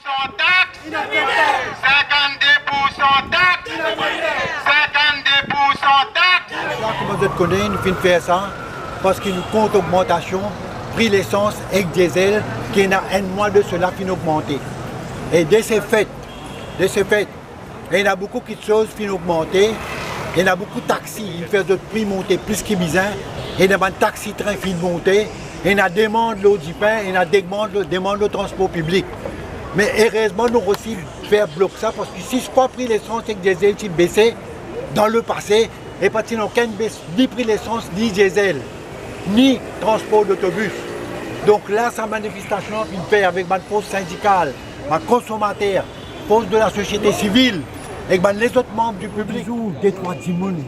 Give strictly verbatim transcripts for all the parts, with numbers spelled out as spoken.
San tax, cinquante-deux pour cent taxe, cinquante-deux pour cent taxe. Sa, kouma zot kone, nou finn fer sa parski nou kont ogmantasion pri lesans ek diesel ki ena enn mwa de sela finn ogmante. E de se fet, de se fet, ena boukou kiksoz finn ogmante, ena boukou taxi, inn fer zot pri monte plis ki bizin, ena bann taxi trin finn monte, ena demann lor dipin, ena demann, demann lor transpor piblik. Me erezman, nou resi fer blok sa, parski si swa pri lesans ek diesel ti bese dan lepase, e pa ti ena okenn bes ni pri lesans, ni diesel, ni transpor dotobis. Donk la, sa manifestasion finn fer avek bann fors sindikal, bann konsomater, fors de lasosiete sivil, ek bann lezot manm di piblik. Touzour detrwa dimoun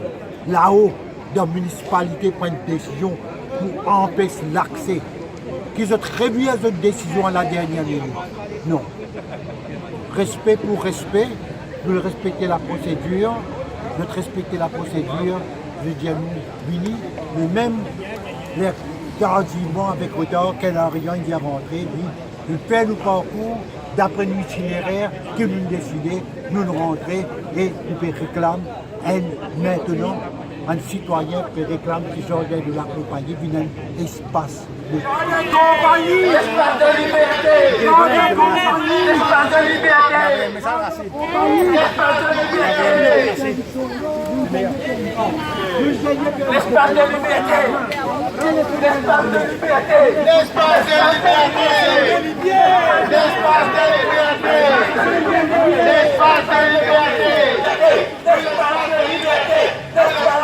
lao dan minisipalite pran enn desizion pou anpes lakse, ki zot revir zot desizion a la dernie minit. Non. Respe pou respe, nou respekte laprosedir, nou respekte laprosedir, zot dir nou vini, me mem ler tardiveman, avek retar, kel arian inn dir rantre, li, nou fer nou parkour dapre nou itinerer ki nou deside, nou rantre e nou pe reklam enn, aster, enn sitwayin pe reklam ki zardin de la konpagni vinn enn espas de... Konpagni! Espas de liberte! Zardin konpagni! Espas de liberte! Konpagni! Espas de liberte! L'espace de liberté. L'espace de liberté. L'espace de liberté. L'espace de liberté. L'espace de liberté. L'espace de liberté. L'espace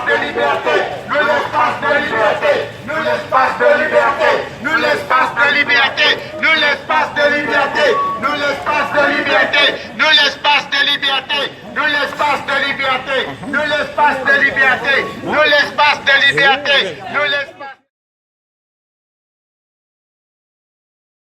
de liberté. L'espace de liberté. L'espace de liberté. L'espace de liberté. L'espace de liberté. L'espace de liberté. L'espace de liberté. Nou lespas de liberte! Nou lespas de liberte! Nou lespas de liberte! Nou les-